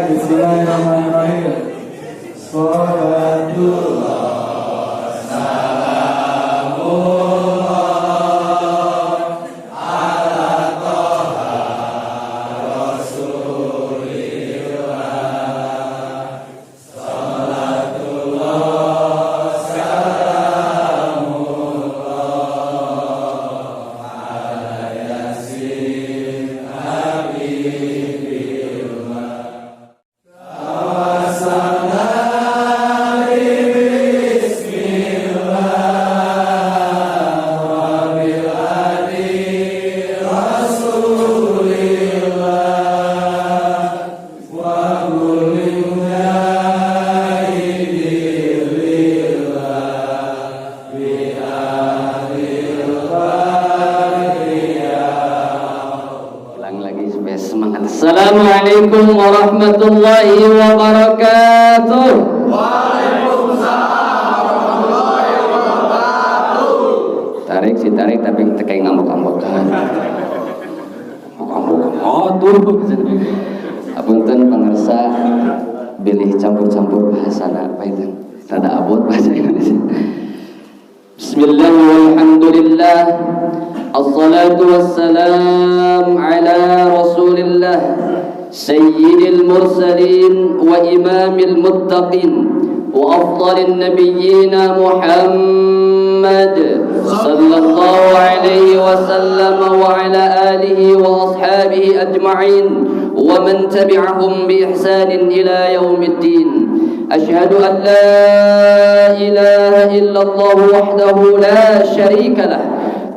Bismillahirrahmanirrahim. Salatullah salamullah ala Toha Rasulillah. Salatullah salamullah ala Yasin Habibillah. Tawassalna bismillah wa bil hadi Rasulillah wa kulli mujahidin lillah bi ahlil badri ya. Ulang lagi supaya semangat. Assalamualaikum warahmatullahi wabarakatuh. Waalaikumsalam warahmatullahi wabarakatuh. Tarik sih tarik, tapi teu kayak ngambek-ngambekan. Ngambek-ngambek. Oh tuh. Apunten pangersa bilih campur-campur bahasana apa itu. Rada abot bahasa Indonesia. Bismillah walhamdulillah. Assalatu wassalam ala Rasulillah Sayyidil mursalin wa imamil muttaqin wa afdalin nabiyyin Muhammad sallallahu alaihi wasallam wa ala alihi wa ashabihi ajma'in wa man tabi'ahum bi ihsanin ila yaumiddin. أشهد أن لا إله إلا الله وحده لا شريك له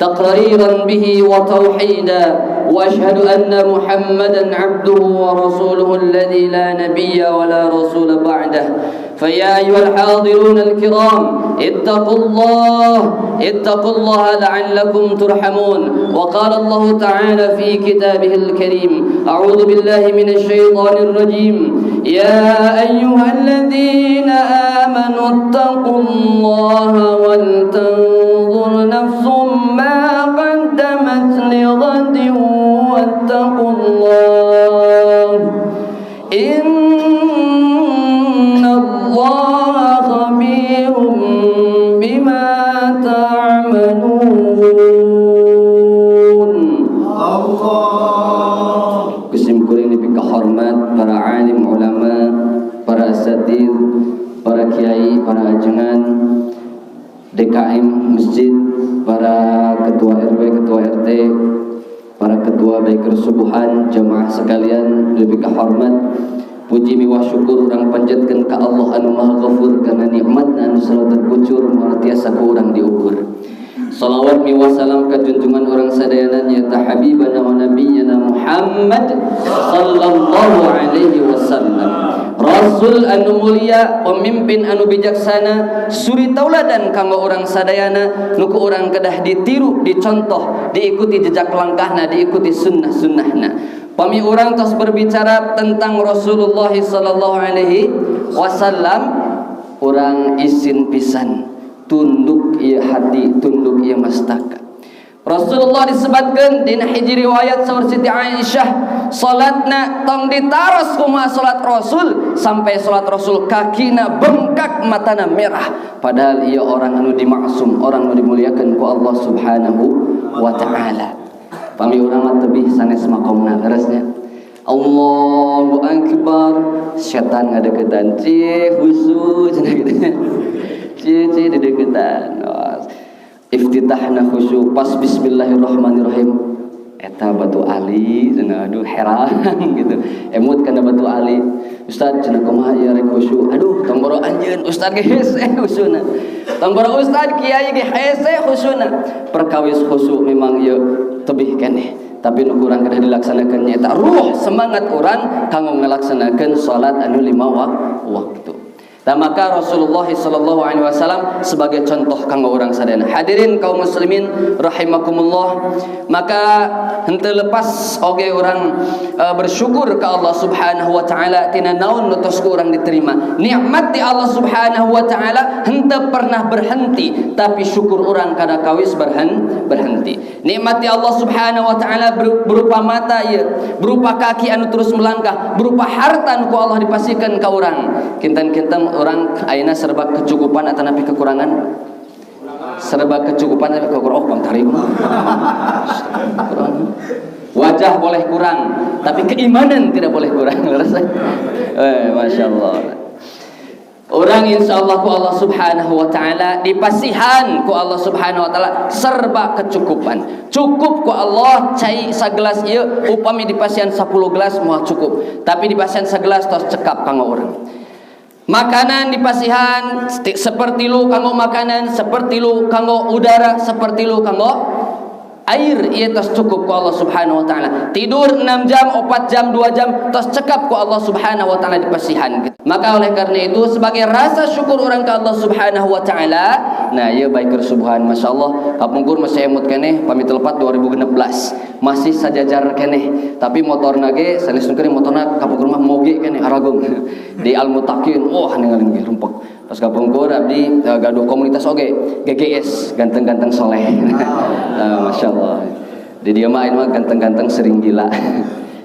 تقريرا به وتوحيدا، وأشهد أن محمدا عبده ورسوله الذي لا نبي ولا رسول بعده. فيا أيها الحاضرون الكرام، اتقوا الله، اتقوا الله لعلكم ترحمون. وقال الله تعالى في كتابه الكريم: أعوذ بالله من الشيطان الرجيم، يا أيها الذين آمنوا اتقوا الله ولتنظر نفس ما قدمت لغد واتقوا الله إن الله خبير بما تعملون. Allah. Ku sim kuring dipikahormat para alim ulama, para asatid, para kiai, para ajengan, DKM masjid, para ketua RW, ketua RT, para ketua biker subuhan, jamaah sekalian dipikahormat. Puji miwah syukur urang panjatkeun ka Allah anu Maha Ghafur kana nikmatna anu selalu terkucur moal tiasa ku urang diukur. Salawat miwah salam ka junjungan urang sadayana, nyaeta habibana wa nabiyyana Muhammad sallallahu alaihi wasallam. Rasul anu mulia, pemimpin anu bijaksana, suri tauladan kanggo urang sadayana, nu ku urang kedah ditiru, dicontoh, diikuti jejak langkahna, diikuti sunnah-sunnahna. Pami urang tos berbicara tentang Rasulullah sallallahu alaihi wasallam, urang isin pisan, tunduk ieu hati, tunduk ieu mastaka. Rasulullah disebutkan dina hiji riwayat saur Siti Aisyah, salatna tong ditaros kumaha salat Rasul, sampai salat Rasul kakina bengkak, matana merah, padahal ia orang anu dimaksum, orang anu dimuliakan ku Allah Subhanahu wa taala. Pami urang mah tebih sanes makomna, leresnya. Allahu Akbar, setan ngadeukeutan, cih khusyuk cenah gitu, cih cih dideukeutan. Iftitahna khusyuk, pas bismillahirrahmanirrahim eta batu ali cenah, aduh heran gitu, emut kana batu ali. Ustad cenah, kumaha ieu rek khusyuk? Aduh, tong boro anjeun, ustad ge hese khusyuna, tong boro ustad, kiai ge hese khusyuna. Perkawis khusyuk memang ieu tebih keneh, tapi nu kurang kedah dilaksanakeun nyaeta ruh semangat urang kanggo ngalaksanakeun salat anu lima waktu. Dan maka Rasulullah sallallahu alaihi wasallam sebagai contoh kanggo urang sadayana. Hadirin kaum muslimin rahimakumullah, maka henteu lepas oge urang bersyukur ke Allah Subhanahu wa taala tina naon nu tos ku urang diterima. Nikmat di Allah Subhanahu wa taala henteu pernah berhenti, tapi syukur urang kada kawis berhenti. Nikmat di Allah Subhanahu wa taala berupa mata ieu, berupa kaki anu terus melangkah, berupa harta anu ku Allah dipasihkeun ka urang. Kinten-kinten orang ayeuna serba kecukupan atau napi kekurangan? Serba kecukupan atau kekurangan? Oh, bang tarik. Kurang. Wajah boleh kurang, tapi keimanan tidak boleh kurang. Masya Allah. Orang insya Allah ku Allah Subhanahu wa taala dipasihan ku Allah Subhanahu wa taala serba kecukupan. Cukup ku Allah cai sagelas ieu, upami dipasihan 10 gelas moal cukup, tapi dipasihan sagelas tos cekap kanggo urang. Makanan dipasihan seperti lu kanggo makanan, seperti lu kanggo udara, seperti lu kanggo air, ieu tos cukup ku Allah Subhanahu wa taala. Tidur 6 jam, 4 jam, 2 jam tos cekap ku Allah Subhanahu wa taala dipasihan. Maka oleh karena itu sebagai rasa syukur orang ke Allah Subhanahu wa taala, nah ieu baik subuhan masyaallah kapungkur masih emut keneh pamit lepat 2016 masih sajajar keneh, tapi motorna ge sanes nu motorna kapungkur mah moge keneh aragung di Al Muttaqin, wah ningali ge rumpek. Pas kapungkur abdi gaduh komunitas oge GGS ganteng-ganteng soleh. Masya Allah. Di dia mah mah ganteng-ganteng sering gila.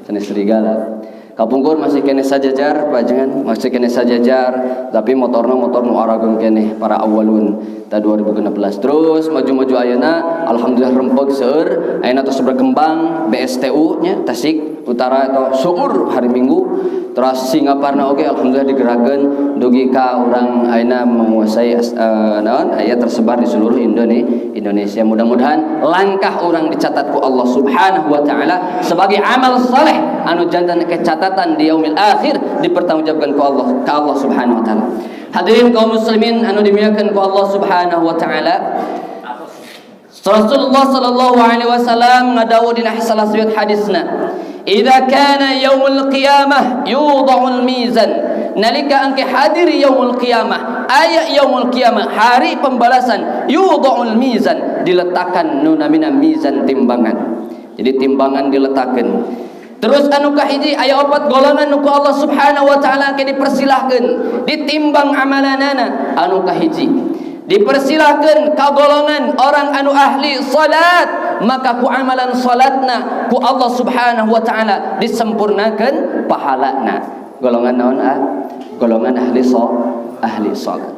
Sanes serigala. Kapungkur masih kene sajajar pajengan, masih kene sajajar, tapi motorna motor nu aragung keneh para awalun ta 2016. Terus maju-maju ayeuna alhamdulillah rempeg seueur, ayeuna tos berkembang BSTU nya Tasik Utara atau seueur hari Minggu. Terus Singaparna oge alhamdulillah digerakkeun dugi ka urang ayeuna menguasai naon aya tersebar di seluruh Indonesia. Mudah-mudahan langkah urang dicatat ku Allah Subhanahu wa taala sebagai amal saleh anu jantan kecatatan di yaumil akhir dipertanggungjawabkan ku Allah ka Allah Subhanahu wa taala. Hadirin kaum muslimin anu dimuliakan ku Allah Subhanahu wa taala, Rasulullah sallallahu alaihi wasallam ngadawuh dina salah satu hadisna, "Idza kana yaumul qiyamah yudha'ul mizan." Nalika angke hadir yaumul qiyamah, aya yaumul qiyamah hari pembalasan, yudha'ul mizan, diletakkan nu namina mizan timbangan. Jadi timbangan diletakkan. Terus anu kahiji aya opat golongan nu ku Allah Subhanahu wa taala angke dipersilahkeun ditimbang amalanana. Anu kahiji dipersilahkan ka golongan orang anu ahli salat, maka ku amalan salatna ku Allah Subhanahu wa taala disempurnakan pahalana. Golongan naon ah? Golongan ahli salat.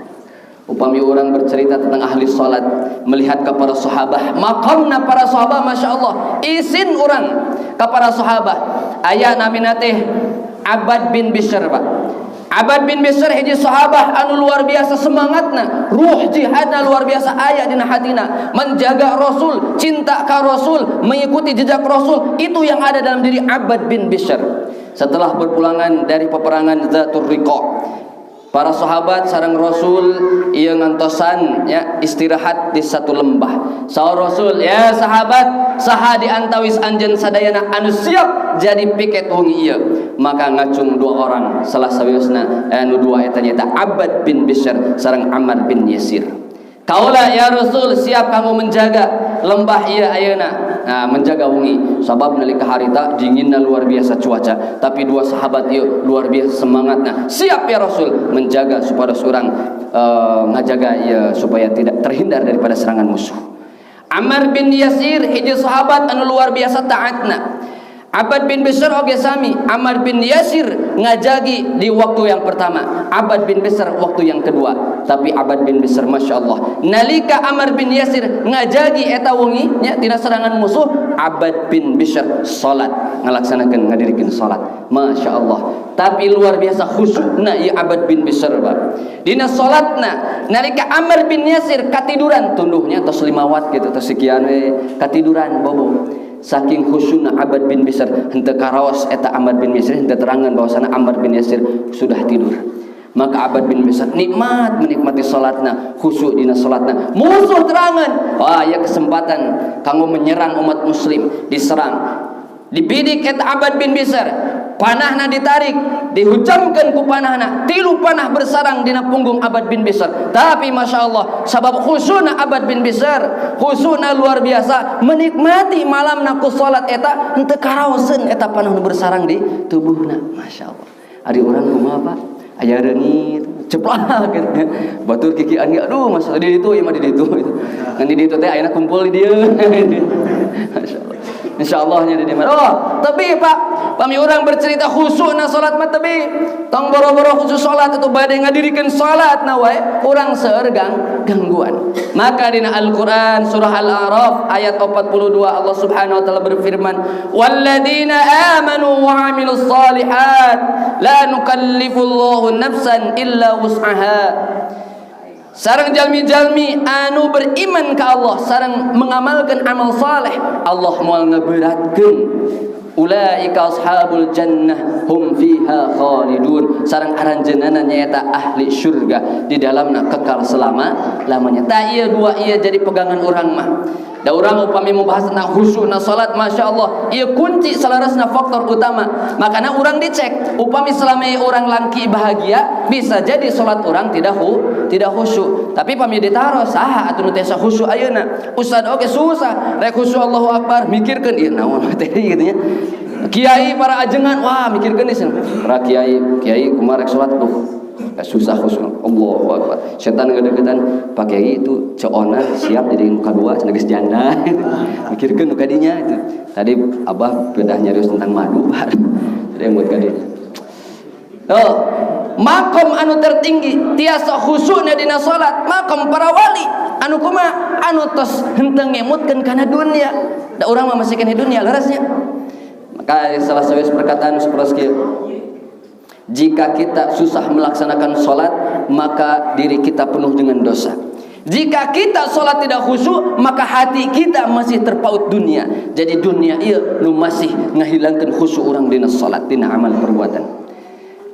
Upami orang bercerita tentang ahli salat, melihat kepada sahabat, makamna para sahabat masya Allah, izin orang kepada sahabat. Aya namina teh Abad bin Bishr, Pak. Abad bin Bishr hiji sahabat anu luar biasa semangatna, ruh jihadna luar biasa aya dina hatina, menjaga Rasul, cinta ka Rasul, mengikuti jejak Rasul, itu yang ada dalam diri Abad bin Bishr. Setelah berpulangan dari peperangan Zatur Riqa, para sahabat sareng Rasul ieu ngantosan ya istirahat di satu lembah. Saur Rasul, ya sahabat, saha di antawis anjeun sadayana anu siap jadi piket wengi ieu? Maka ngacung dua orang, salah sawiosna anu dua eta nyaeta Abad bin Bishr sareng Ammar bin Yasir. Kaula ya Rasul siap kamu menjaga lembah ieu ayeuna. Nah, menjaga wengi sabab nalika harita dinginna luar biasa cuaca, tapi dua sahabat ieu luar biasa semangatna, siap ya Rasul menjaga supaya orang ngajaga ieu supaya tidak terhindar daripada serangan musuh. Ammar bin Yasir hiji sahabat anu luar biasa taatna. Abad bin Bishr oge sami. Ammar bin Yasir ngajagi di waktu yang pertama, Abad bin Bishr waktu yang kedua. Tapi Abad bin Bishr masya Allah, nalika Ammar bin Yasir ngajagi eta wengi nya tina serangan musuh, Abad bin Bishr salat, ngalaksanakeun ngadirikeun salat. Masya Allah. Tapi luar biasa khusyukna ieu Abad bin Bishr, Pak. Dina salatna nalika Ammar bin Yasir katiduran tunduhnya tos 5 watt gitu, tos sekian we katiduran bobo. Saking khusyukna Abad bin Bishr henteu karaos eta Ammar bin Yasir, henteu terangan bahwasana Ammar bin Yasir sudah tidur. Maka Abad bin Bishr nikmat menikmati salatna, khusyuk dina salatna. Musuh terangan, wah ya kesempatan kanggo menyerang umat muslim, diserang. Dibidik eta Abad bin Bishr. Panahna ditarik, dihujamkeun ku panahna. Tilu panah bersarang dina punggung Abad bin Bisr. Tapi masya Allah, sabab khusuna Abad bin Bisr, khusuna luar biasa, menikmati malamna ku salat eta, henteu karaoseun eta panah nu bersarang di tubuhna. Masya Allah. Ari urang kumaha, Pak? Aya reungit, ceplak gitu. Batur kikian ge, aduh masalah di ditu ieu mah di ditu. Ngan di ditu teh ayeuna kumpul di dieu. Masya Allah. Insyaallah nya di dieu. Oh, tapi Pak, pami urang bercerita khusukna salat mah tebi. Tong boro-boro khusus salat itu bade ngadirikeun salat na wae urang seueur gangguan. Maka dina Al-Qur'an surah Al-A'raf ayat 42 Allah Subhanahu wa taala berfirman, "Walladzina amanu wa 'amilus shalihat la nukallifullahu nafsan illa wus'aha." Sareng jalmi-jalmi anu beriman ke Allah sareng mengamalkan amal saleh, Allah moal ngeberatkeun. Ulaika ashabul jannah hum fiha khalidun. Sareng aranjeunana nyaeta ahli syurga, di dalamna kekal selama lamanya. Ta ieu dua ieu jadi pegangan urang mah. Da urang upami membahas tentang khusyukna salat, masya Allah, ieu kunci salarasna faktor utama. Makana urang dicek, upami selama ieu urang langki bahagia, bisa jadi salat urang tidak khusyuk. Tapi pami ditaros saha atuh nu tiasa khusyuk ayeuna? Ustad oge susah, rek khusyuk Allahu Akbar, mikirkeun ieu naon materi gitu nya. Kiai para ajengan, wah mikirkeun di sini. Para kiai, kiai kumaha rek salat tuh susah khusyuk. Allahu Akbar. Setan ngedeketan, Pak Kiai itu ceona siap jadi muka dua cenah geus janda. Mikirkeun nu kadinya itu. Tadi Abah bedah nyarios tentang madu, Pak. Jadi yang buat kadinya. Oh, makom anu tertinggi tiasa khusyukna dina salat, makom para wali anu kumaha anu tos henteu ngemutkeun kana dunia. Da urang mah masih keneh dunia leresnya. Maka salah satu perkataan seperti kieu, jika kita susah melaksanakan sholat, maka diri kita penuh dengan dosa. Jika kita sholat tidak khusyuk, maka hati kita masih terpaut dunia. Jadi dunia ieu nu masih ngahilangkeun khusyuk urang dina sholat, dina amal perbuatan.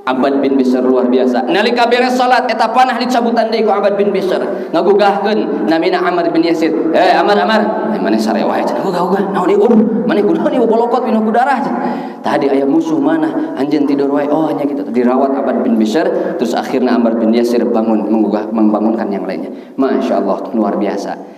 Abad bin Bisr luar biasa. Nalika beres salat eta panah dicabutan deui ku Abad bin Bisr. Ngagugahkeun namina Amr bin Yasir. Eh Amar Amar, eh maneh sare wae cenah gugah-gugah. Naon ieu? Maneh kunaon ieu bolokot pinuh ku darah. Tadi aya musuh mana anjeun tidur wae. Oh nya kitu. Dirawat Abad bin Bisr, terus akhirnya Amr bin Yasir bangun menggugah membangunkan yang lainnya. Masya Allah luar biasa.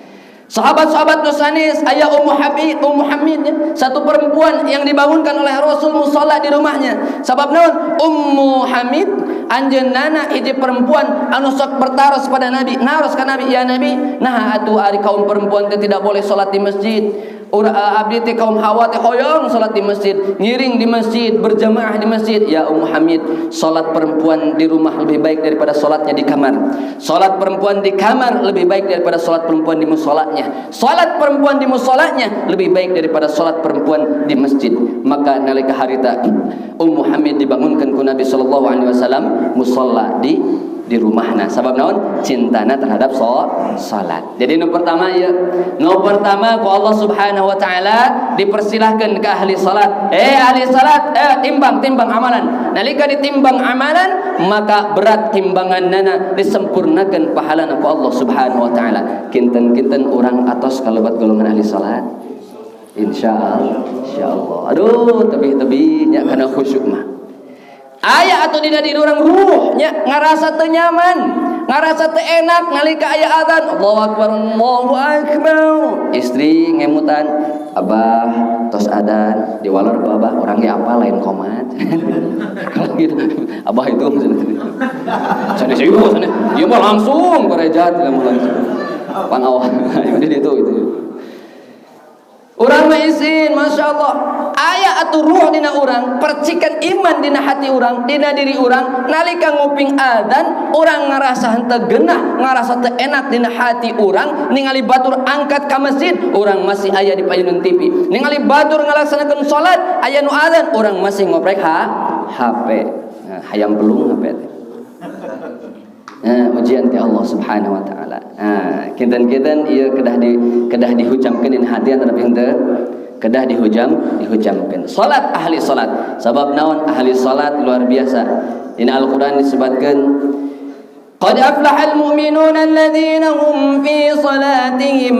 Sahabat-sahabat nu sanes aya Ummu Habib, Ummu Hamid ya, satu perempuan yang dibangunkan oleh Rasul musala di rumahnya. Sabab naon? Ummu Hamid anjeunna hiji perempuan anu sok bertaros pada Nabi, naros ka Nabi, "Ya Nabi, nah atuh ari kaum perempuan teh tidak boleh salat di masjid. Ura, abdi teh kaum Hawa teh hoyong salat di masjid, ngiring di masjid, berjamaah di masjid." Ya Ummu Hamid, salat perempuan di rumah lebih baik daripada salatnya di kamar. Salat perempuan di kamar lebih baik daripada salat perempuan di musolanya. Salat perempuan di musolanya lebih baik daripada salat perempuan di masjid. Maka nalika harita Ummu Hamid dibangunkan ku Nabi sallallahu alaihi wasallam musalla di rumahna. Sabab naon? Cintana terhadap salat. Jadi nu pertama ya, nu pertama ku Allah Subhanahu wa taala dipersilahkan ke ahli salat. Eh ahli salat, eh timbang timbang amalan. Nalika ditimbang amalan, maka berat timbangan nana disempurnakan pahala ku Allah Subhanahu wa taala. Kinten-kinten urang atos kalebat golongan ahli salat. Insyaallah, insyaallah. Aduh, tebih-tebih nya kana khusyuk mah. Aya atau dina diri urang ruhnya ngarasa teu nyaman, ngarasa teu enak nalika aya adzan, Allahu akbar, Allahu akbar. Istri ngemutan, "Abah tos adan," diwaler ku abah, "Urang ge apa lain komat." Kalau gitu, abah itu maksudnya. Sanes ieu, sanes. Ieu mah langsung korejat, ieu mah langsung. Pangawah. Jadi itu. Urang mah isin, masya Allah. Aya atuh ruh dina urang, percikan iman dina hati urang, dina diri urang. Nalika nguping adzan, urang ngarasa henteu genah, ngarasa teu enak dina hati urang. Ningali batur angkat ka masjid, urang masih aya di payunun TV. Ningali batur ngalaksanakeun salat, aya nu adzan, urang masih ngoprek HP. Nah, hayam pelung HP teh. Nah, ujian ti Allah Subhanahu wa taala. Nah, kinten-kinten ieu kedah dihujamkeun dina hati antara henteu kedah dihujamkeun. Salat ahli salat. Sabab naon ahli salat luar biasa. Dina Al-Qur'an disebutkeun Qad aflahal mu'minuna alladzina hum fi salatihim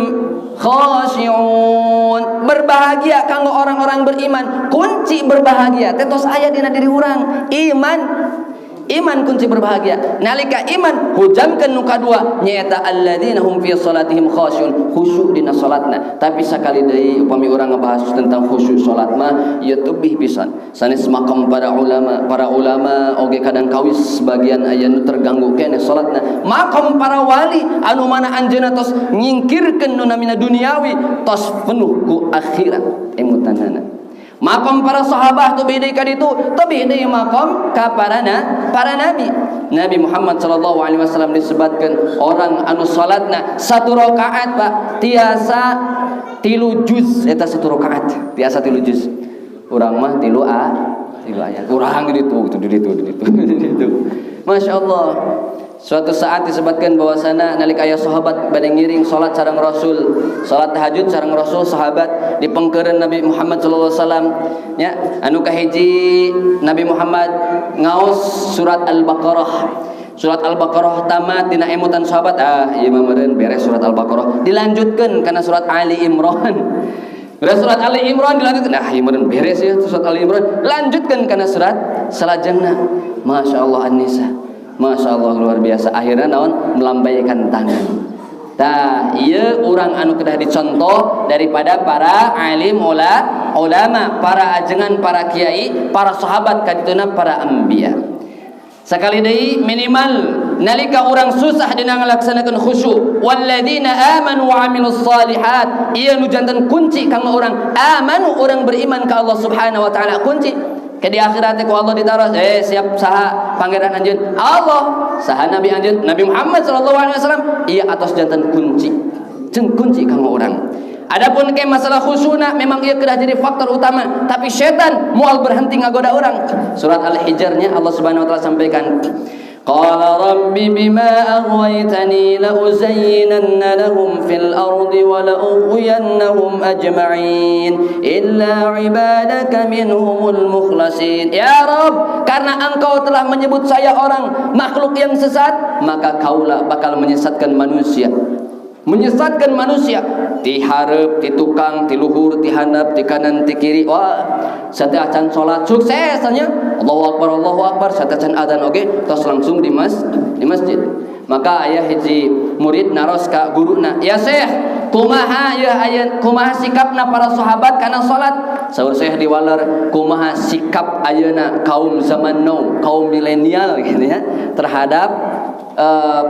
khashi'un. Berbahagia kanggo orang-orang beriman. Kunci berbahagia teh tos aya dina diri urang, iman. Iman kunci berbahagia. Nalika iman hujamkeun nu kadua nyaeta alladzina hum fi salatihim khashi'un, khusyuk dina salatna. Tapi sakali deui, upami urang ngebahas tentang khusyuk salat mah ieu tebih pisan. Sanes makam para ulama, para ulama oge kadang kawis sebagian aya nu terganggu keneh salatna. Makam para wali anu mana anjeunna tos nyingkirkeun nu namina duniawi, tos penuh ku akhirat emutanana. Makom para sahabat tebih deui ka ditu, tebih deui makom ka para nabi. Nabi Muhammad sallallahu alaihi wasallam disebutkan orang anu salatna satu rakaat, Pak, tiasa 3 juz. Eta satu rakaat tiasa 3 juz. Urang mah tilu a tilu ayat. Urang di ditu gitu, di ditu, di ditu, di ditu. Masya Allah. Suatu saat disebutkan bahwasana nalika aya sahabat bade ngiring salat sareng Rasul, salat tahajud sareng Rasul, sahabat dipengkeureun Nabi Muhammad sallallahu alaihi wasallam nya. Anu kahiji, Nabi Muhammad ngaos surat Al-Baqarah. Surat Al-Baqarah tamat, dina emutan sahabat, "Ah, ieu mah meureun beres surat Al-Baqarah." Dilanjutkeun kana surat Ali Imran. Beres surat Ali Imran, dilanjutkan, "Ah, ieu meureun beres ya surat Ali Imran." Lanjutkan kana surat salajengna. Masya Allah, An-Nisa. Masya Allah, luar biasa. Akhirnya naon? Melambaikan tangan. Tah, iya orang anu kedah dicontoh daripada para alim ulama, para ajengan, para kiai, para sahabat, kadituna para anbiya. Sekali deui, minimal nalika orang susah dina ngalaksanakeun khusyuk, walladzina amanu wa amilus salihat, ieu nu janten kunci kanggo urang. Amanu, orang beriman ka Allah Subhanahu wa taala, kunci. Ke di akhirat ku Allah ditaros, "Eh, siap saha pangeran anjeun?" "Allah." "Saha nabi anjeun?" "Nabi Muhammad sallallahu alaihi wasallam." Ieu atos janten kunci. Jeung kunci kanggo urang. Adapun ke masalah khusyuna, memang ia kedah jadi faktor utama, tapi setan moal berhenti ngagoda orang. Surat Al-Hijrnya Allah Subhanahu wa taala sampaikan, Qala rabbi bima aghwaytani la uzayyinanna lahum fil ardi wa la ughwiyannahum ajma'in illa ibadaka minhumul mukhlasin. Ya Rabb, karena engkau telah menyebut saya orang makhluk yang sesat, maka kaulah bakal menyesatkan manusia, menyesatkan manusia ti hareup, ti tukang, ti luhur, ti handap, ti kanan, ti kiri. Wah, sateuacan salat sukses nya, Allahu akbar, Allahu akbar. Sateuacan adzan oge tos langsung di masjid. Maka aya hiji murid naros ka guruna, "Ya Syekh, kumaha ya aya, kumaha sikapna para sahabat kana salat?" Saur Syekh diwaler, "Kumaha sikap ayeuna kaum zaman now, kaum milenial gitu ya, terhadap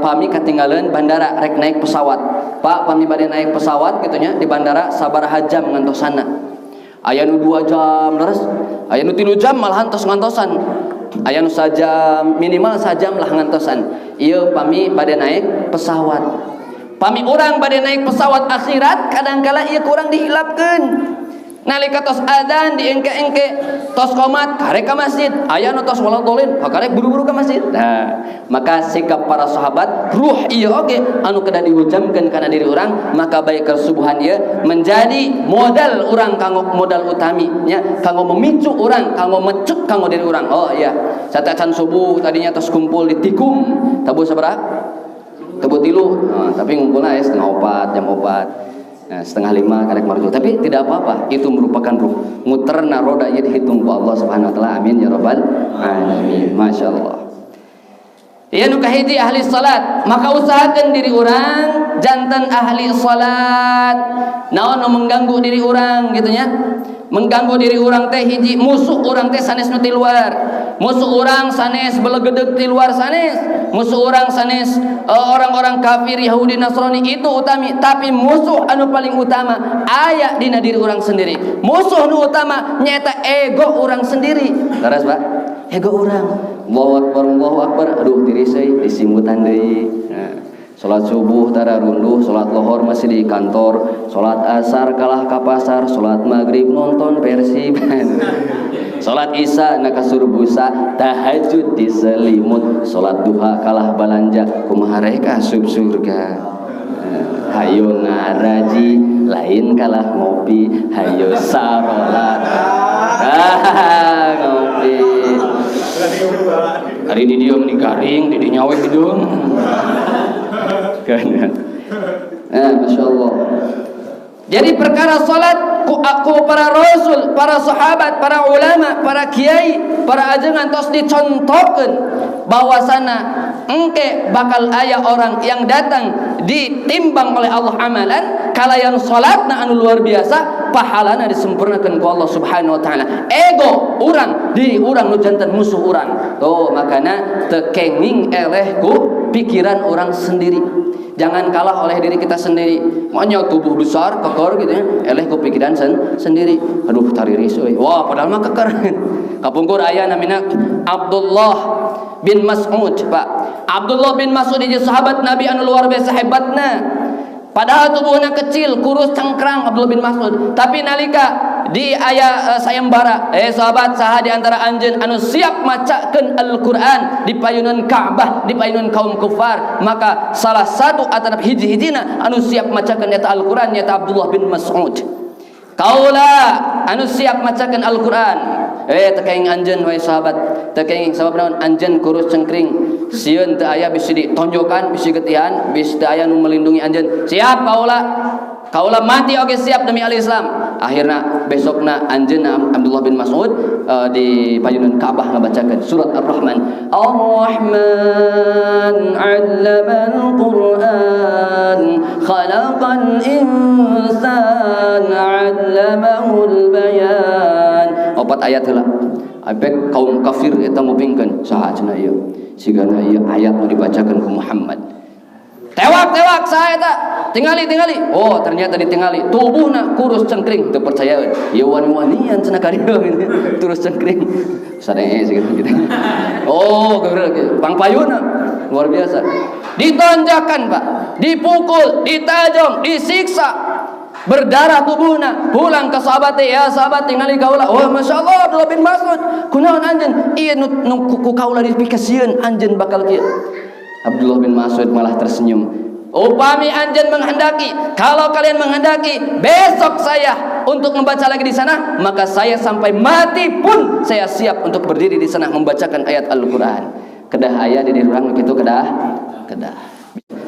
pami ketinggalan bandara rek naik pesawat, Pak? Pami bade naik pesawat gitu nya, di bandara sabaraha jam ngantosana? Aya nu 2 jam leres, aya nu 3 jam malahan tos ngantosan, aya nu sajam, minimal sajam lah ngantosan. Ieu pami bade naik pesawat. Pami urang bade naik pesawat akhirat, kadangkala ieu kurang dihilapkeun. Nalika tos adzan diengke-engke, tos komat karek ka masjid, aya nu tos waladdallin karek buru-buru ka masjid." Nah, maka sikap para sahabat, ruh ieu oge anu kedah dihujamkeun kana diri urang. Maka baik kesubuhan ieu menjadi modal urang, kanggo modal utami nya, kanggo memicu urang, kanggo mecut kanggo diri urang. Oh iya, satacan subuh tadinya tos kumpul di tikum tabuh sabaraha? Tabuh 3. Nah, tapi ngumpulna aya 3.30, jam 4. Nah, 4.30 karek marujul. Tapi tidak apa-apa, itu merupakan ruh. Muterna roda ieu dihitung ku Allah Subhanahu wa taala. Amin ya rabbal alamin. Masya Allah. Ieu nu kahiji, ahli salat. Maka usahakan diri urang janten ahli salat. Naon nu mengganggu diri urang gitu nya? Mengganggu diri urang teh hiji, musuh urang teh sanes nu ti luar. Musuh urang sanes belegedeg ti luar sanes. Musuh urang sanes orang-orang kafir Yahudi Nasrani itu utami, tapi musuh anu paling utama aya dina diri urang sendiri. Musuh nu utama nyaeta ego urang sendiri. Leres, Pak? Ego urang. Allahu akbar, Allahu akbar. Aduh, tiris euy, disimutan deui. Nah, salat subuh tara runduh, salat lohor masih di kantor, salat asar kalah ka pasar, salat maghrib nonton Persib, salat isya na kasur busa, tahajud di selimut, salat duha kalah balanja. Kumaha rek asup surga? Hayo ngaraji lain kalah ngopi, hayo sarolat ah, ngopi. Hari di dieu meni garing, di dinya we hidung. Kan. Masya Allah. Jadi perkara salat ku para rasul, para sahabat, para ulama, para kiai, para ajengan tos dicontohkeun bahwasana engke bakal aya orang yang datang ditimbang oleh Allah amalan kalayan salatna anu luar biasa, pahalana disempurnakan ku Allah Subhanahu wa taala. Ego urang, diri urang nu janten musuh urang. Tuh makana teu kenging eleh ku pikiran orang sendiri. Jangan kalah oleh diri kita sendiri. Maunya tubuh besar, keker gitu ya. Eleh ku pikiran sendiri. Aduh tariris euy. Wah, padahal mah keker. Kapungkur aya namina Abdullah bin Mas'ud, Pak. Abdullah bin Mas'ud hiji sahabat Nabi anu luar biasa hebatna. Padahal tubuhnya kecil, kurus cengkrang Abdullah bin Mas'ud. Tapi nalika di aya sayembara, sahabat, saha di antara anjeun anu siap macakeun Al-Qur'an di payunan Ka'bah, di payunan kaum kufar, maka salah satu atanap hiji-hijina anu siap macakeun eta Al-Qur'an nyata Abdullah bin Mas'ud. Kaula anu siap macakeun Al-Qur'an. Teu kenging anjeun wahai sahabat, teu kenging sabab naon anjeun kurus cengkring, sieun teu aya bisi ditonjokan, bisi getihan, bisi teu aya nu melindungi anjeun. Siap kaula. Kaula mati oge siap demi al-Islam. Akhirna besokna anjeunna Abdullah bin Mas'ud di payunan Ka'bah ngabacakeun surat Ar-Rahman. Ar-Rahman 'allamal Qur'an, khalaqal insan, 'allamahul bayan. Opat ayat heula. Apek kaum kafir eta ngupingkeun saha cenah ieu. Sigana ieu ayat nu dibacakeun ku Muhammad. Tewak-tewak saha eta? Tingali tingali. Oh, ternyata ditingali tubuhna kurus cengkring, teu percaya. Ieu wani-wanian cenah ka dieu terus cengkring. Sadee gitu gitu. Oh, geura pangpayuna luar biasa. Ditonjakan, Pak. Dipukul, ditajong, disiksa. Berdarah tubuhna, pulang ke sahabat, ya sahabat tingali kaula. Oh, Masya Allah Abdullah bin Mas'ud. Kunaon anjeun? Ieu nu ku kaula dipikasieun anjeun bakal kieu. Abdullah bin Mas'ud malah tersenyum. Upami anjeun menghendaki, kalau kalian menghendaki besok saya untuk membaca lagi di sana, maka saya sampai mati pun saya siap untuk berdiri di sana membacakan ayat Al-Qur'an. Kedah aya di diri urang kitu kedah, kedah.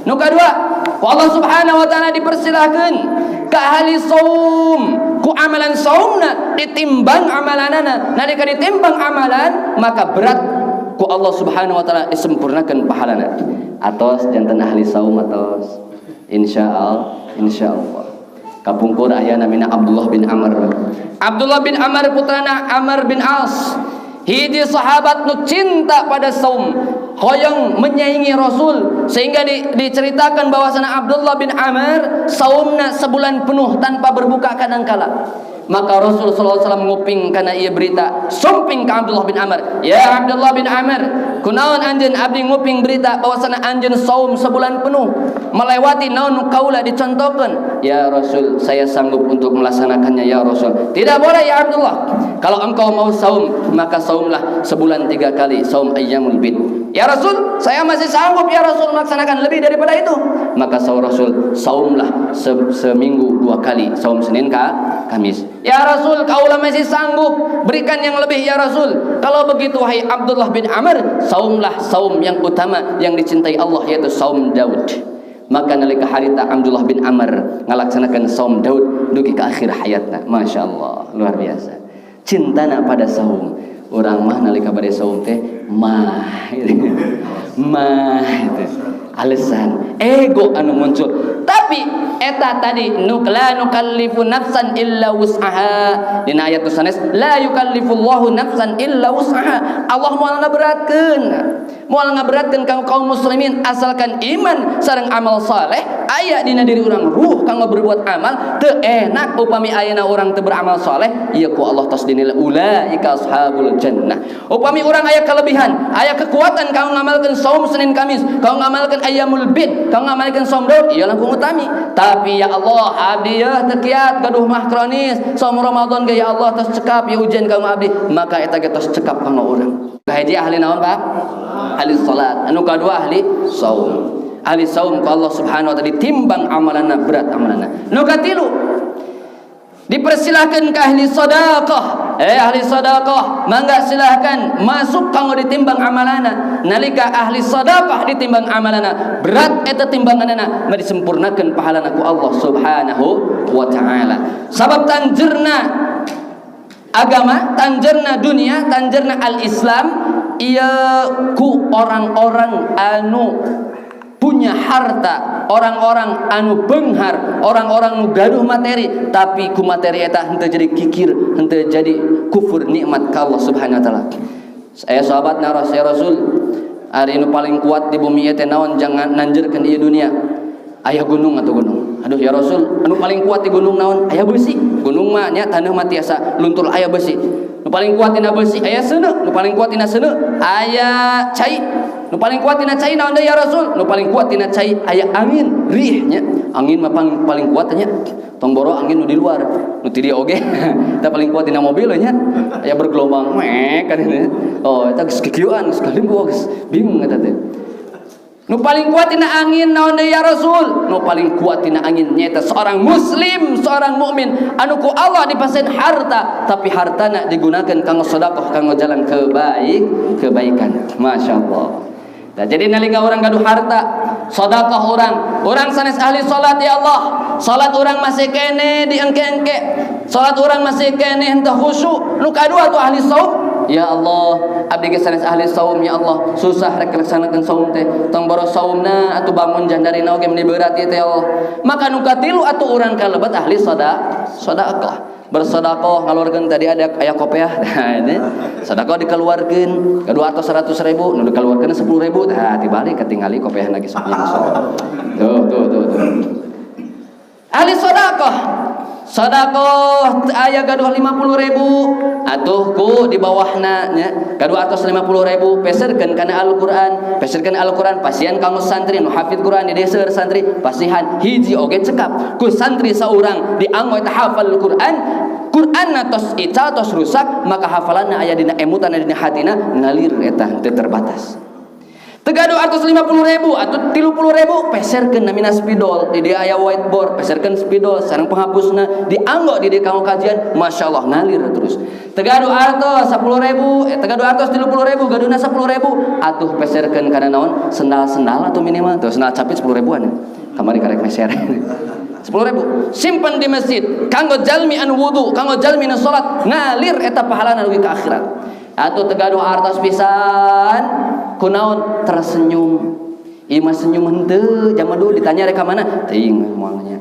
Nu kadua, ku Allah Subhanahu wa taala dipersilahkeun ka ahli saum, ku amalan saumna ditimbang amalanana. Nalika ditimbang amalan, maka berat ku Allah Subhanahu wa taala disempurnakan pahalana. Atos janten ahli saum atos. Insyaallah, insyaallah. Kapungkur aya namina Abdullah bin Amr. Abdullah bin Amr putrana Amr bin As. Hiji sahabat nu cinta pada saum, hoyong menyaingi Rasul sehingga diceritakan bahwasanya Abdullah bin Amr saumna sebulan penuh tanpa berbuka kadangkala. Maka Rasul sallallahu alaihi wasallam nguping kana ieu berita, sumping ka Abdullah bin Amr. Ya Abdullah bin Amr, kunaon anjeun abdi nguping berita bahwasanya anjeun saum sebulan penuh melewati naon nu kaula dicontohkeun. Ya Rasul, saya sanggup untuk melaksanakannya ya Rasul. Tidak boleh ya Abdullah. Kalau engkau mau saum, maka saumlah sebulan 3 kali, saum ayyamul bid. Ya Rasul, saya masih sanggup ya Rasul melaksanakan lebih daripada itu. Maka saum Rasul, saumlah seminggu 2 kali, saum Senin ka Kamis. Ya Rasul, kaulah masih sanggup, berikan yang lebih ya Rasul. Kalau begitu wahai Abdullah bin Amr, saumlah saum yang utama yang dicintai Allah, yaitu saum Daud. Maka nalika harita Abdullah bin Amr ngalaksanakan saum Daud dugi ke akhir hayatna. Masya Allah, luar biasa. Cintana pada saum. Urang mah nalika bade saum teh mah gitu. Mah itu alasan ego anu muncul. Tapi eta tadi la nukallifu nafsan illa wus'aha. Dina ayat nu sanes la yukallifullahu nafsan illa wus'aha. Allah moal ngaberatkeun. Moal ngaberatkeun ka kaum muslimin asalkan iman sareng amal saleh aya dina diri urang, ruh kanggo berbuat amal. Teu enak upami ayeuna urang teu beramal saleh, ieu ku Allah tos dinilai ulaika ashabul jannah. Upami urang aya kelebihan, aya kekuatan kanggo ngamalkeun saum Senin Kamis, kanggo ngamalkeun ayyamul bid, kanggo ngamalkeun saum Daud, ieu langkung utami. Tapi ya Allah, abdi ya teu kiat gaduh mah kronis, saum Ramadan ge ya Allah tos cekap ya ujian kanggo abdi, maka eta ge tos cekap kanggo urang. Kahiji ahli naon, Pak? Ahli salat. Anu kadua ahli saum. Ahli saum ku Allah Subhanahu wa taala ditimbang amalanna, berat amalanna. Nu katilu dipersilahkan ke ahli sedekah. Ahli sedekah, mangga silahkan masuk kanggo ditimbang amalana. Nalika ahli sedekah ditimbang amalana, berat eta timbanganana, mah disempurnakeun pahalana ku Allah Subhanahu wa taala. Sabab tanjerna agama, tanjerna dunia, tanjerna al-Islam ieu ku orang-orang anu punya harta, orang-orang anu benghar, orang-orang nu gaduh materi, tapi ku materi eta henteu jadi kikir, henteu jadi kufur nikmat ka Allah Subhanahu wa taala. Saya sahabat naros ya Rasul, ari nu paling kuat di bumi ieu teh naon jangan nanjerkeun ieu dunia? Aya gunung atau gunung. Aduh ya Rasul, anu paling kuat di gunung naon? Aya besi. Gunung mah nya taneuh mah tiasa luntur, aya besi. Nu paling kuat dina besi aya seuneu, nu paling kuat dina seuneu aya cai. Nu paling kuat dina cai naon deui ya Rasul? Nu paling kuat dina cai aya angin, rih nya. Angin mah paling kuat nya. Tong boro angin nu di luar, nu ti dieu oge. Eta paling kuat dina mobil nya. Aya bergelombang mek kan ini. Oh, eta geus kikieuan, geus kalimbu geus bingung eta teh. Nu paling kuat tina angin naon deui ya Rasul? Nu paling kuat tina angin nyaeta seorang muslim, seorang mukmin anu ku Allah dipasen harta, tapi hartana digunakan kanggo sedekah, kanggo jalan kebaikan. Masya Allah. Nah, jadi nalika orang gaduh harta, sedekah orang, orang sanes ahli salat ya Allah, salat orang masih kene diengke-engke, salat orang masih kene henteu khusyuk. Nu kadua tuh ahli saum, ya Allah, abdi ge sanes ahli saum ya Allah, susah rek laksanakeun saum teh. Tong boro saumna atuh bangun jandarina oge meni berat ieu teh ya Allah. Maka nu katilu atuh urang kalebet ahli sedekah. Bersedekah ngaluarkeun tadi ada aya kopiah. Nah, ini sedekah dikeluarkeun kedua atau 100.000, nu dikeluarkeun 10.000. Nah, dibalik ketingali kopiah lagi sok. Tuh tuh tuh tuh. Ahli sedekah. Sedekah aya gaduh 50.000 atuh ku di bawahna nya gaduh atos 50.000 peserkeun kana Al-Qur'an, peserkeun Al-Qur'an pasihan kanggo santri nu hafid Qur'an di desa santri pasihan hiji oge cekap ku santri saurang dianggo eta hafal Qur'an. Qur'an tos ical tos rusak maka hafalanna aya dina emutan dina hatina ngalir eta henteu terbatas. Teu gaduh atos 50.000 atau 30.000 peserkeun namina spidol di dia aya whiteboard peserkeun spidol sareng penghapusna dianggo di dia kanggo kajian masya Allah ngalir terus. Teu gaduh artos 10.000, teu gaduh artos 30.000 gaduhna 10.000 atuh peserkeun kana naon sendal-sendal atau minimal tuh sendal capit 10.000-an kamari karek meser 10.000 simpan di masjid kanggo jalmi anu wudu kanggo jalmi anu salat ngalir eta pahalana dugi ka akhirat. Atau teu gaduh artos pisan kunaon tersenyum ieu mah senyum henteu zaman dulu ditanya rek ka mana teuing moal nya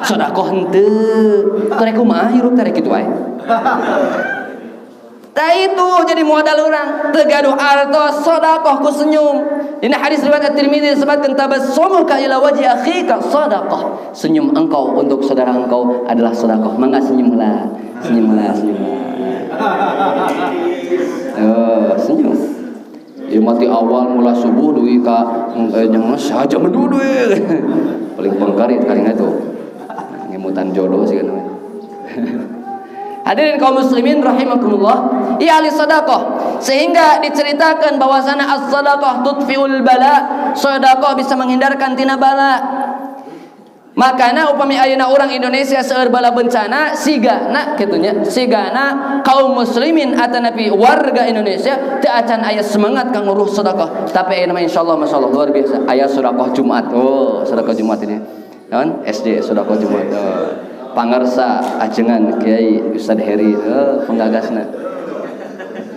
sedekah henteu teh kumaha hirup teh kitu wae. Tah itu jadi modal urang teu gaduh artos sedekah ku senyum. Dina hadis riwayat At-Tirmizi disebutkan tabassumuka ila wajhi akhika sedekah. Senyum engkau untuk saudara engkau adalah sedekah. Mangga senyumlah, senyumlah, senyumlah. Oh, senyum. Ya mati awal mula subuh dugi ka jangan saja mendudu. Paling pengkarit karing itu. Ngemutan jodoh sih kan. Hadirin kaum muslimin rahimakumullah, ya ahli sedekah. Sehingga diceritakan bahwasana as-sadaqah tudfi'ul bala, sedekah bisa menghindarkan tina bala. Makana upami ayeuna orang Indonesia seueur bala bencana sigana kitu nya, sigana kaum muslimin atanapi warga Indonesia teu acan aya semangat kanggo ruh sedekah. Tapi ayeuna mah insyaallah masyaallah luar biasa. Aya sedekah Jumat. Oh, sedekah Jumat ini. Naon? SD sedekah Jumat. Oh. Pangarsa ajengan Kiai Ustad Heri, oh, penggagasna.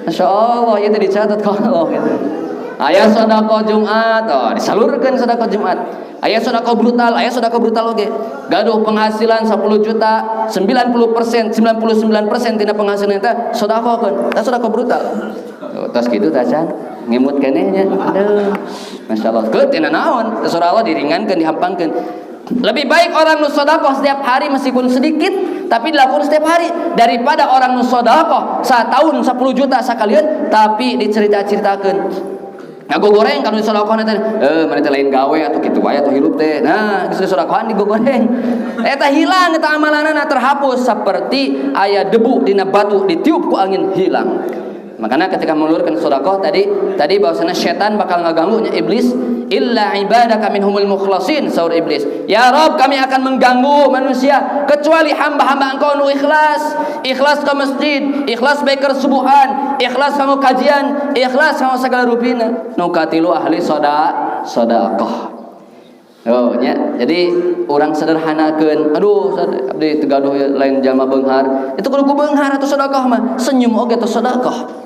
Masya Allah, itu dicatat kalau gitu. Aya sedekah Jumat, oh, disalurkan sedekah Jumat. Aya sedekah brutal, aya sedekah brutal oge. Gaduh penghasilan 10 juta, 90%, 99% tina penghasilan eta sedekahkeun. Eta sedekah brutal. Tuh, tos kitu tacan ngemut keneh nya. Aduh. Masya Allah. Keut tina naon? Terserah Allah diringankeun, dihampangkeun. Lebih baik orang nu sedekah setiap hari meskipun sedikit tapi dilakukan setiap hari daripada orang nu sedekah setahun 10 juta sekalian tapi dicerita-ceritakeun. Ngagogoreng kalau disedekahna teh, mana teh lain gawe atau kitu wae atau hirup teh. Nah, geus disedekahan digogoreng. Eta hilang eta amalanana terhapus seperti aya debu dina batu ditiup ku angin hilang. Makanya ketika mengulurkan sedekah tadi, tadi bahwasanya setan bakal ngaganggunya, iblis. Illa ibadaka minhumul mukhlasin, saur iblis. Ya Rob, kami akan mengganggu manusia kecuali hamba-hamba engkau nu ikhlas. Ikhlas ke masjid, ikhlas baker subuhan, ikhlas kamu kajian, ikhlas kamu segala rupina. Nu katilu ahli sedekah. Oh nya, jadi orang sederhanakeun. Aduh, abdi teu gaduh lain jalma beunghar. Itu kudu ku beunghar atau sedekah mah. Senyum oge teh sedekah.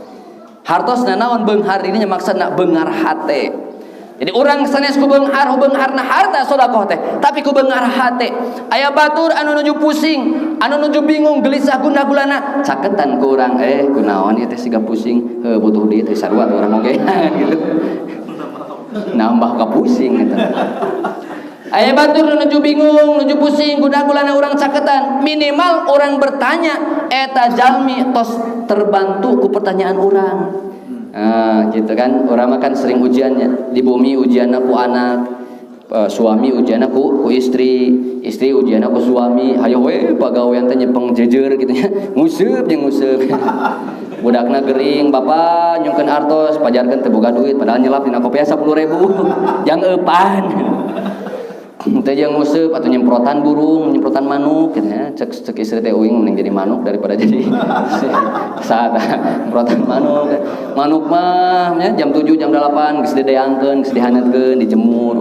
Hartosna naon beunghar ini maksudna beunghar hate. Jadi orang sanes ku beunghar, beungharna harta sedekah teh, tapi ku beunghar hate. Aya batur anu nuju pusing, anu nuju bingung, gelisah gundah gulana, caketan ku urang, kunaon ieu teh siga pusing, heuh butuh duit teh sarua urang oge gitu. Nambah ka pusing eta. Aya batur nu nuju bingung, nuju pusing, gundah gulana, urang caketan. Minimal orang bertanya, eta jalmi tos terbantu ku pertanyaan urang. Nah, gitu kan. Orang mah kan sering ujiannya. Di bumi ujianna ku anak, suami ujianna ku istri, istri ujianna ku suami. Hayo we pagawean teh nyepeng jejer gitu nya. Nguseup jeung nguseup. Budakna gering, bapak nyungkeun artos, pajarkeun teu boga duit, padahal nyelap dina kopiah 10.000. Jang eupan. Teh jeung nguseup atau nyemprotan burung, nyemprotan manuk gitu ya. Cek cek istri teh, uing mending jadi manuk daripada jadi saat nyemprotan manuk. Manuk mah ya, jam 7, jam 8 geus dideangkeun, geus dihaneutkeun, dijemur.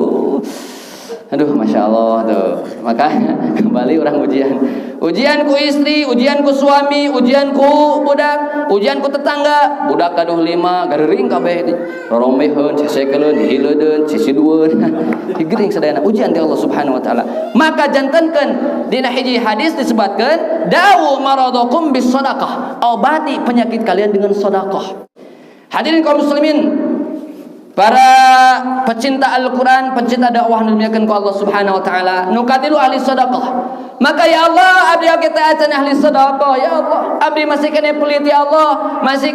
Aduh, masya Allah tuh. Maka kembali orang ujian. Ujian ku istri, ujian ku suami, ujian ku budak, ujian ku tetangga. Budak gaduh 5, garering kabeh. Rorombeheun, sesekeleun, dihileudeun, sisidueun. Digering sadayana ujian di Allah Subhanahu wa taala. Maka jantenkeun dina hiji hadis disebutkeun dawu maradakum bis sadaqah. Obati penyakit kalian dengan sedekah. Hadirin kaum muslimin, para pecinta Al-Quran, pecinta dakwah dimuliakan ku Allah Subhanahu wa taala, nu katilu ahli sedekah. Maka ya Allah, abdi kita acan ahli sedekah ya Allah. Abdi masih kene pelit ya Allah, masih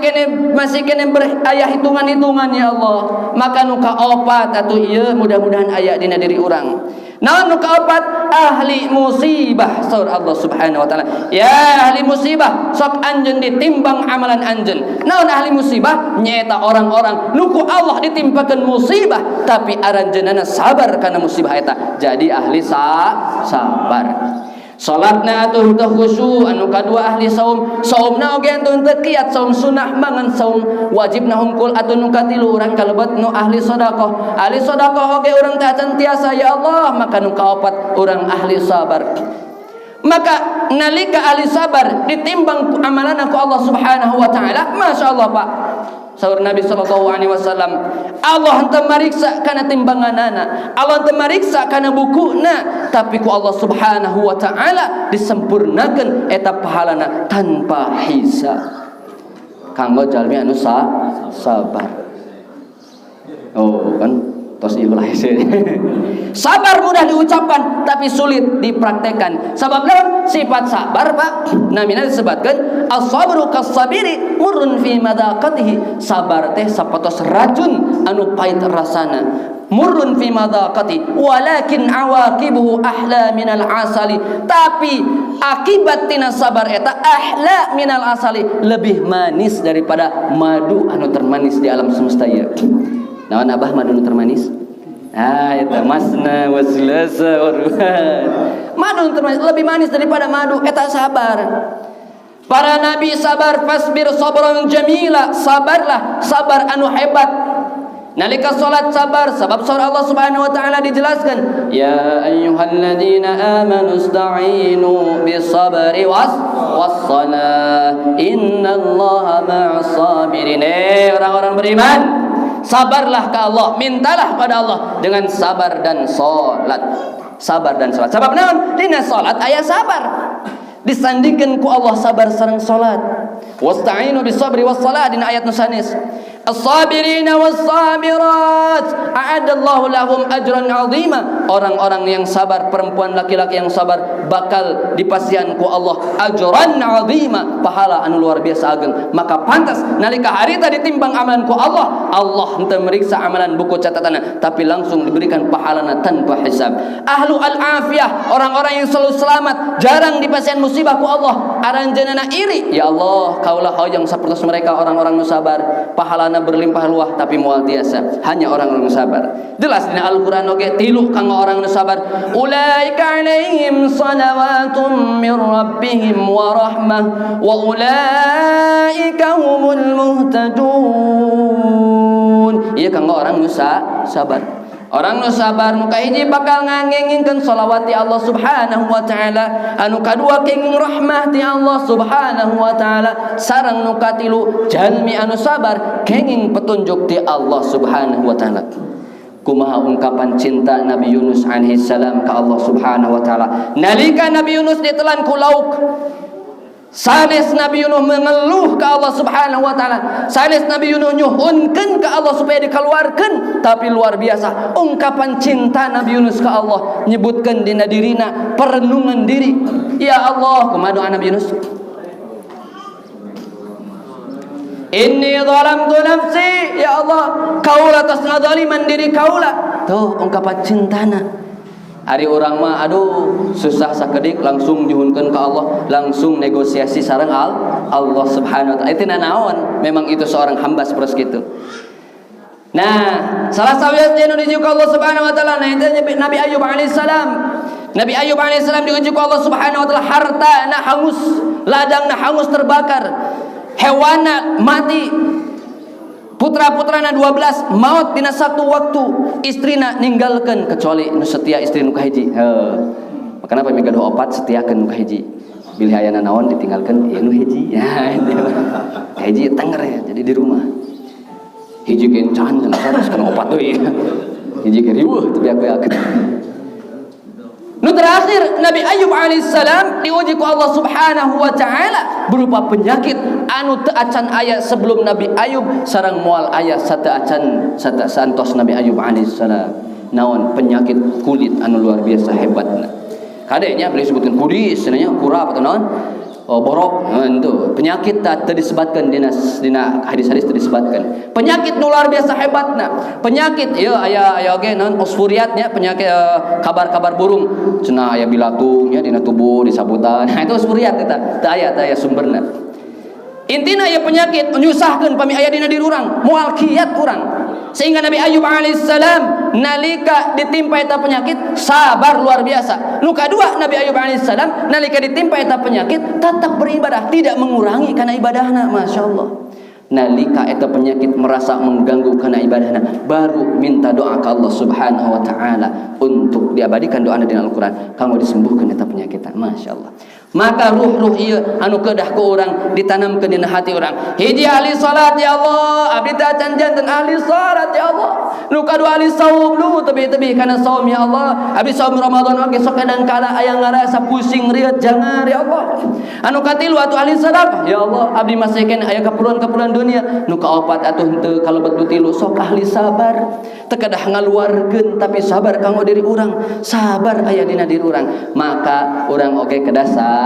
kene berayah hitungan-hitungan ya Allah. Maka nu kaopat atuh ieu mudah-mudahan aya dina diri urang. Naon nu kaopat? Ahli musibah, saur Allah Subhanahu wa taala. Ya ahli musibah, sok anjeun ditimbang amalan anjeun. Naon ahli musibah? Nyaeta orang-orang nu ku Allah ditimpakeun musibah tapi aranjeunana sabar kana musibah eta. Jadi ahli sabar. Salatna atuh teu khusyuk, anu kadua ahli saum, saumna oge atuh teu kiat, saum sunah mangan saum wajibna hungkul. Atuh nu katilu urang kalebet nu ahli sedekah. Ahli sedekah oge urang teh acan tiasa ya Allah, maka nu kaopat urang ahli sabar. Maka nalika ahli sabar ditimbang amalan ku Allah Subhanahu wa taala, Masya Allah Pak. Saur Nabi sallallahu alaihi wasallam, Allah henteu mariksa kana timbanganana, Allah henteu mariksa kana bukuna, tapi ku Allah Subhanahu wa taala disempurnakeun eta pahalana tanpa hisab. Kanggo jalmi anu sabar. Oh, kan tos ieu lah. Sabar mudah diucapkan tapi sulit dipraktekkan. Sabab naon? Sifat sabar Pak, namina disebutkan as-sabru kas-sabiri murrun fi madaqatihi. Sabar teh sapatos racun anu pahit rasana. Murrun fi madaqati walakin awaqibuhu ahla minal asali. Tapi akibat tina sabar eta ahla minal asali, lebih manis daripada madu anu termanis di alam semesta ieu. Naon abah madu nu termanis? Ah, itu masna waslasa waruhan. Madu termanis, lebih manis daripada madu eta sabar. Para nabi sabar, fasbir sabran jamila, sabarlah, sabar anu hebat. Nalika salat sabar, sebab surah Allah Subhanahu wa taala dijelaskan, ya ayyuhalladzina amanu ista'inu bis-sabri was-salah innallaha ma'as sabirin. Orang-orang beriman, sabarlah ke Allah, mintalah pada Allah dengan sabar dan salat. Sabar dan salat. Sabab naon? Dina salat aya sabar. Disandingkan ku Allah sabar sareng salat. Wasta'inu bis-sabri was-salat dina ayat nu sanes. As-sabirina was-sabirat a'adallahu lahum ajran 'azima. Orang-orang yang sabar, perempuan laki-laki yang sabar bakal dipasihan ku Allah ajran 'azima, pahala anu luar biasa ageng. Maka pantas nalika harita ditimbang amalan ku Allah, Allah henteu meriksa amalan buku catatanna, tapi langsung diberikan pahalana tanpa hisab. Ahlu al-afiyah, orang-orang yang selalu selamat, jarang dipasihan musibah ku Allah. Allah aranjeunna iri ya Allah kaulah hoyong sapertos mereka orang-orang nu sabar pahalana berlimpah luah tapi moal tiasa hanya orang-orang nu sabar. Jelas dina Al-Qur'an oge tilu kanggo orang nu sabar ulaika alaihim salawatum min rabbihim wa rahmah wa ulaika humul muhtadun. Ieu kanggo orang nu sabar. Orang nu sabar nu kahiji bakal ngangengingkeun shalawat ti Allah Subhanahu wa taala, anu kadua kenging rahmah ti Allah Subhanahu wa taala, sareng nu katilu jalmi anu sabar kenging petunjuk ti Allah Subhanahu wa taala. Kumaha ungkapan cinta Nabi Yunus alaihi salam ka Allah Subhanahu wa taala. Nalika Nabi Yunus ditelan ku lauk, sanes Nabi Yunus mengeluh ke Allah Subhanahu wa taala. Sanes Nabi Yunus nyuhunkeun ke Allah supaya dikeluarkeun, tapi luar biasa ungkapan cinta Nabi Yunus ke Allah nyebutkeun dina dirina perenungan diri. Ya Allah, kumaha doa Nabi Yunus? Inni zalamtu nafsi, ya Allah, kaula tos ngazaliman diri kaula. Tuh ungkapan cintana. Hari orang mah aduh susah sakedik langsung nyuhunkeun ka Allah, langsung negosiasi sareng Allah Subhanahu wa taala. Itu nanaon, memang itu seorang hamba seperti itu. Nah, salah satu yang diuji ku Allah Subhanahu wa taala nah itu Nabi Ayub alaihissalam. Nabi Ayub alaihissalam diuji ku Allah Subhanahu wa taala harta na hangus, ladang na hangus terbakar, hewana mati. Putra-putrana 12 maut dina satu waktu, istrina ninggalkeun kecuali nu setia istri nu kahiji. Heuh. Makana pami gaduh opat setiakeun nu kahiji. Bilih ayana naon ditinggalkeun ieu nu hiji. Ya, hiji tenger ya, jadi di rumah. Hiji kencan cenah terus kana opat deui. Hiji ge riweuh teu beak-beak. Nu terakhir Nabi Ayub alaihissalam diuji ku Allah Subhanahu wa taala berupa penyakit anu teu acan aya sebelum Nabi Ayub sareng moal aya sateu acan santos Nabi Ayub alaihissalam. Naon penyakit kulit anu luar biasa hebatna. Kadenya beli sebutkeun kudis cenah kurap atau naon? Oh, borok itu penyakit tak disebutkan dina hadis-hadis disebutkan penyakit luar biasa hebatna penyakit ieu aya aya oge naon osfuriatnya penyakit kabar-kabar burung cenah aya bilatungnya dina tubuh disabutan. Nah itu osfuriat eta teu aya sumberna. Intina aya penyakit nyusahkeun pami aya dina diri urang moal kiat urang sehingga Nabi Ayub alaihissalam nalika ditimpa eta penyakit sabar luar biasa. Nu kadua Nabi Ayub alaihissalam nalika ditimpa eta penyakit tetap beribadah, tidak mengurangi kana ibadahna. Masya Allah. Nalika eta penyakit merasa mengganggu kana ibadahna baru minta doa ke Allah Subhanahu wa taala untuk diabadikan doana dina Al-Qur'an kanggo disembuhkan eta penyakit. Masya Allah. Maka ruh-ruh ieu anu kedah ku urang ditanamkeun dina hati urang. Hiji ahli salat ya Allah, abdi teh acan janten ahli salat ya Allah. Nu kadua ahli saum lu tebih-tebih kana saum ya Allah. Abdi saum Ramadan oge sok kadang kala aya ngarasa pusing rieut jangan ya Allah. Anu katilu atuh ahli sedekah ya Allah, abdi masih keneh aya keperluan-keperluan dunia. Nu kaopat atuh henteu kalebet nu tilu sok ahli sabar. Teu kedah ngaluarkeun tapi sabar kanggo diri urang, sabar aya dina diri urang. Maka urang oge kedah sabar.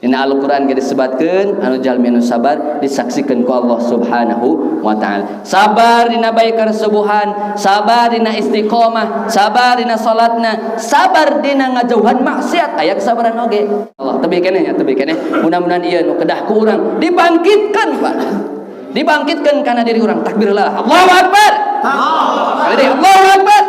Dina Al-Qur'an ge disebutkeun anu jalmi anu sabar disaksikeun ku Allah Subhanahu wa taala. Sabar dina bae karsubuhan, sabar dina istiqomah, sabar dina salatna, sabar dina ngajauhan maksiat, aya kesabaran oge. Allah tebih keneh nya, tebih keneh. Mudah-mudahan ieu nu kedah ku urang dibangkitkeun Pak. Dibangkitkeun kana diri urang. Takbirlah. Allahu Akbar. Allahu Akbar.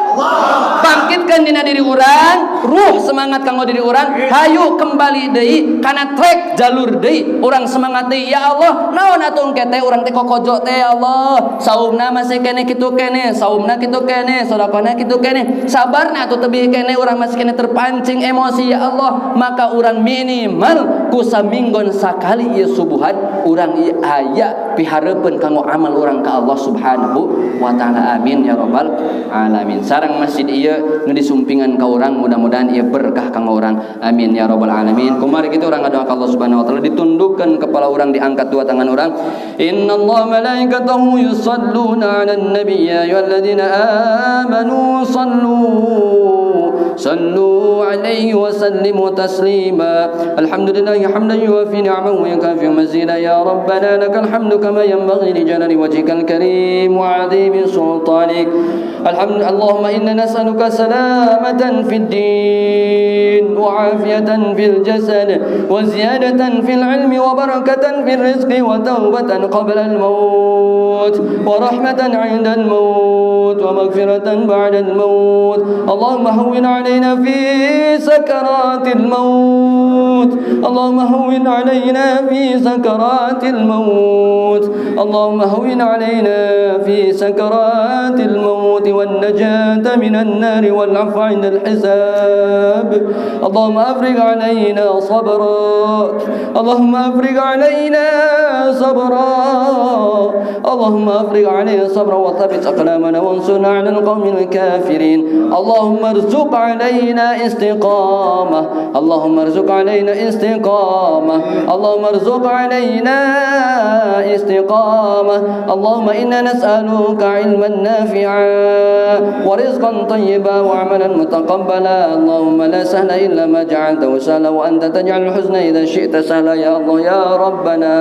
Bangkitkan dina diri urang, ruh semangat kanggo diri urang, hayu kembali deui kana trek jalur deui, urang semangat deui ya Allah, naon atuh engke teh urang teh kokojo teh ya Allah, saumna masih keneh kitu keneh, saumna kitu keneh, sedekahna kitu keneh, sabarna atuh tebih keneh urang masih keneh terpancing emosi ya Allah, maka urang minimal ku saminggon sakali ieu subuhan urang ieu aya pihareupeun kanggo amal urang ka Allah Subhanahu wa taala. Amin ya rabbal alamin. Sareng masjid ieu nu disumpingan ka urang mudah-mudahan ieu berkah kanggo urang. Amin ya rabbal alamin. Kumari kitu urang ngadoa ka Allah Subhanahu wa taala ditundukkan kepala urang diangkat dua tangan urang. Innallaha malaikatahu yusalluna 'alan nabiy ya ayyuhalladzina amanu sallu 'alaihi wa sallimu taslima. Alhamdulillahi hamdan yuwafi ni'amahu wa yukafi mazida. Ya rabbana lakal hamdu kama yanbaghi li jalali wajhikal karim wa 'azimi sultanik. الحمد. اللهم إنا نسألك سلامة في الدين وعافية في الجسد وزيادة في العلم وبركة في الرزق وتوبة قبل الموت ورحمة عند الموت ومغفرة بعد الموت. اللهم هون علينا في سكرات الموت. اللهم هون علينا في سكرات الموت. اللهم هون علينا في سكرات الموت والنجاة من النار والعفو عند الحساب. اللهم أفرغ علينا صبرا. اللهم أفرغ علينا صبرا. اللهم أفرغ علينا صبرا وثبت أقدامنا وانصرنا على القوم الكافرين. اللهم ارزق علينا استقامة. اللهم ارزق علينا استقامة. اللهم ارزق علينا استقامة. اللهم إنا نسألك علما نافعا ورزقا طيبا وعملا متقبلا. اللهم لا سهل إلا ما جعلته سهلا وأنت تجعل الحزن إذا شئت سهلا. Ya Allah ya Rabbana,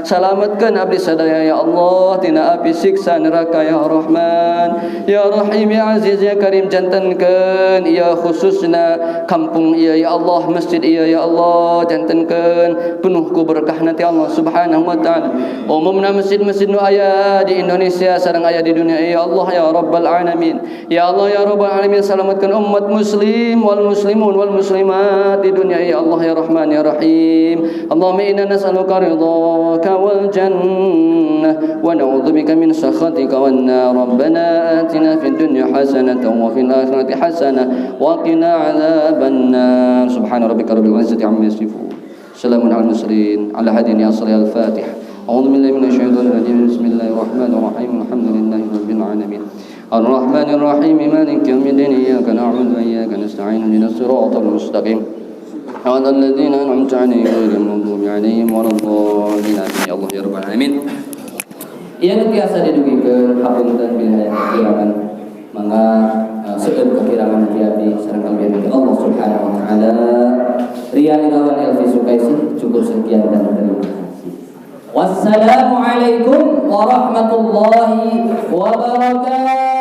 selamatkan abdi sadaya ya Allah tina api siksa neraka ya Rahman ya Rahim ya Aziz ya Karim. Jantenkeun ieu khususna kampung ieu ya Allah, masjid ieu ya Allah, jantenkeun penuh ku berkah nanti Allah Subhanahu wa taala. Umumna masjid-masjid nu aya di Indonesia sareng aya di dunia ya Allah ya Rabbal alamin. Ya Allah ya Rabbal alamin, selamatkan umat muslim wal muslimun wal muslimat di dunia ya Allah ya Rahman ya Rahim. Allahumma inna nas'aluka ridhaka wal jannah wa na'udzubika min sakhatika wan nar. Rabbana atina fid dunya hasanatan wa fil akhirati hasanah wa qina adzaban nar. Subhana rabbika rabbil izzati amma yasifun. Salamun alal mursalin. Ala hadini asri al-Fatihah. A'udzu billahi minasyaitonir rajim. Bismillahirrahmanirrahim. Alhamdulillahi rabbil alamin. Ar-Rahmanir Rahim. Maliki yaumiddin. Iyyaka na'budu wa iyyaka nasta'in. Ihdinas siratal mustaqim. صراط الذين أنعمت عليهم غير المغضوب عليهم ولا الضالين. Amin ya Allah ya Rabbal alamin. Ieu nu tiasa didugikeun, hapunten bilih aya kakirangan, mangga seueur kakirangan ti abdi sareng kalebihan ti Allah Subhanahu wa taala. Ria Irawan Elvi Sukaisi, cukup sekian dan terima kasih. Wassalamualaikum warahmatullahi wabarakatuh.